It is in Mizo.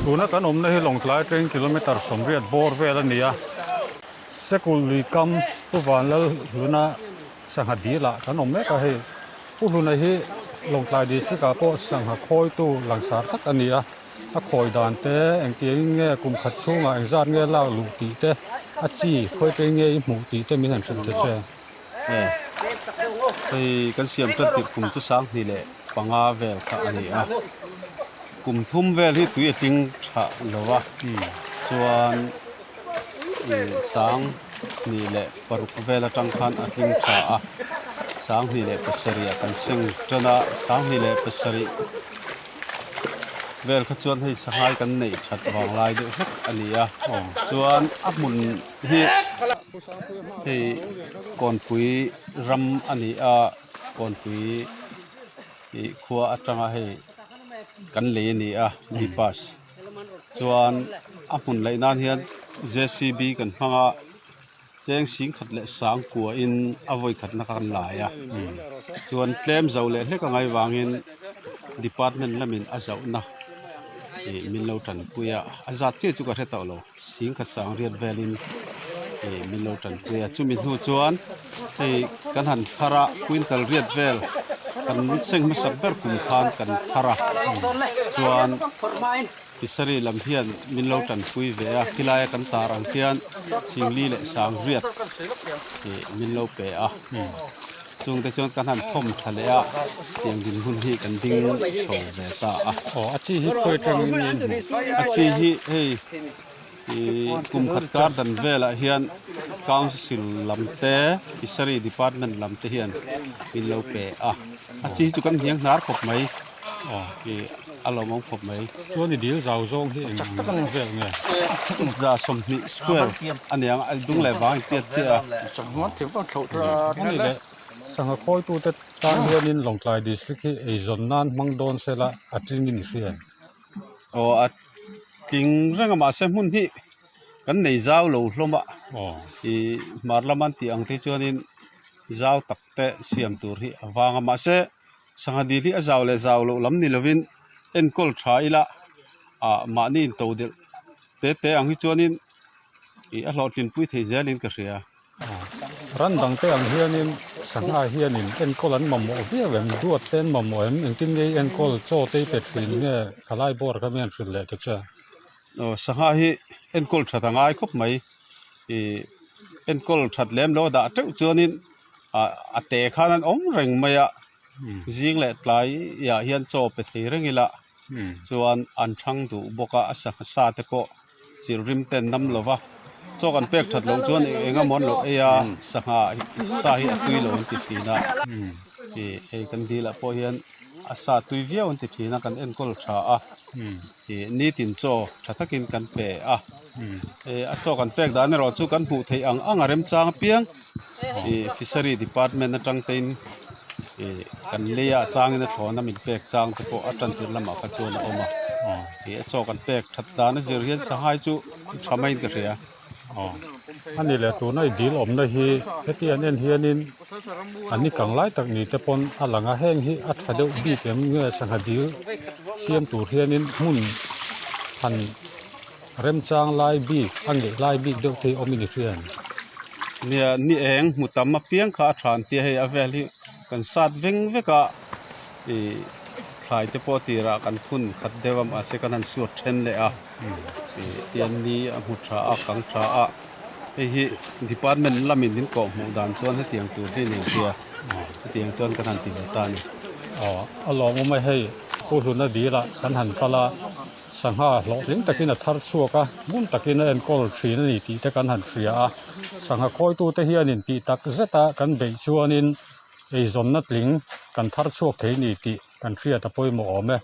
Tuna kan awmna hi Lawngtlai atangin kilometer 80 bawr vel a ni a, Sekul lui kam Pu Vanlalhluna sangha dil ah kan awm mek a hei. Pu Hluna hi Lawngtlai district ah pawh sangha khawitu langsar tak a ni a, a khawi dan te engtiangin nge kum khat chhungah engzat nge lak luh tih te, a chi khawi te nge i hmuh tih te min han hrilh ta che. Hei kan siam tan tirh kum chu 2005 vel kha a ni a, kum thum vel hi tui a tling tha lo a, chuan 2006 vel atang khan a tling tha a, 2007 ah kan seng tan a, 2007 vel kha chuan hei sanghai kan neih that vang lai deuh hlek a ni a, chuan a hmun hi hei kawnpui ram a ni a, kawnpui ih khua atanga hei kan lei a ni a bypass. Chuan a hmun laih nan hian JCB kan hmang a cheng sing khat leh sang kuahin a vawi khatna kha kan lai a chuan tlem zo leh hlek angai vangin department lamin a zohna ih min lo tanpui a a zat chiah chu ka hre tawh lo sing khat sang riat velin ih min lo tanpui a chumi hnu chuan hei kan han thar a quintal riat vel kan seng hmasak ber kum khan kan thar a chuan fishery lam hian min lo tanpui ve a khilai a kan tar ang khian singli leh sang riat ih min lo pe a chung te chuan kan han thawm tha leh a tiang dinhmun hi kan ding chho ve ta a. Aw a chi hi khawi atangin nge in hmuh? A chi hi hei. Ih kum khat kar dan velah hian council lam te fishery department lam te hian min lo pe a a chi hi chu kan hniang hnar khawp mai ih a lawmawm khawp mai. Chuan i dil zau zawng hi eng ang vel nge? 120 square a ni ang a dung leh vang in piat chiah a. Ani leh sangha khawitute tan hianin Lawngtlai district hi eizawn nan hmang dawn sela a tlingin i hria em? Aw a. Tling reng a mahse hmun hi kan nei zau lo hlawm a ih hmar lama an tih ang te chuanin zau tak te siam tur hi a vang a mahse sangha dil hi a zau leh zau loh lam ni lovin enkawl tha ila ah mahni in to delh te te ang hi chuanin ih a hlawhtlinpui thei zelin ka hria. Ran dang te ang hianin sangha hianin enkawl an mamawh viau em? Duat te an mamawh em? Engtin nge i enkawl chaw te i pe thin nge khalai bawr kha mi an hrilh leh ta che? Aw sangha hi enkawl that a ngai khawp mai. Ih enkawl that lem lo a dah teuh chuanin ah a te khan an awm reng mai a, zing leh tlai ah hian chaw pe thei reng ila chuan an thang duh bawk a, a sangha sa te pawh. Chil rim ten nam lo va, chaw kan pek that loh chuan eng emaw an lo ei a, sangha sa hi a tui lo an ti thin a, ih hei kan dil ah pawh hian a sa tui viau an ti thin a, kan enkawl tha a, ih nitin chaw tha takin kan pe a, ih a chaw kan pek dan erawh chu kan hmuh theih ang ang a remchang apiang ih fishery department atang tein ih kan lei a changin a thlawna min pek chang te pawh a tan tir lamah kha chuan a awm a ih a chaw kan pek that dan a zir hian sanghai chu tha maiin ka hria. Aw a ni leh tuna i dil awmna hi heti an en hianin an ni kang lai tak ni te pawn a lang a heng hi a tha deuh bik em nge sangha dil siam tur hianin hmun han Remchang lai bik a ngeih lai bik deuh te hi awm in i hria em? Nia, ni eng hmu tam apiang kha a than tia hei a vel hi kan sat veng vek a, ih thlai te pawh tirah kan phun khat deuh a mahse kan han suat then leh a, ih tian ni a hmu tha a kang tha a, hei hi department lamin min kawh hmuh dan chuan hetiang tur hi ni tia hetiang chuan kan han ti ve ta a ni. Aw, a lawmawm a hei Pu Hluna dil ah kan han kal a. Sangha hlawhtling takin a thar chhuak a, ngun takin a enkawl thin a ni tih te kan han hria a. Sangha khawitute hianin tih tak zeta kan beih chuanin eizawnna tling kan thar chhuak thei a ni tih kan hriat a pawimawh awm e.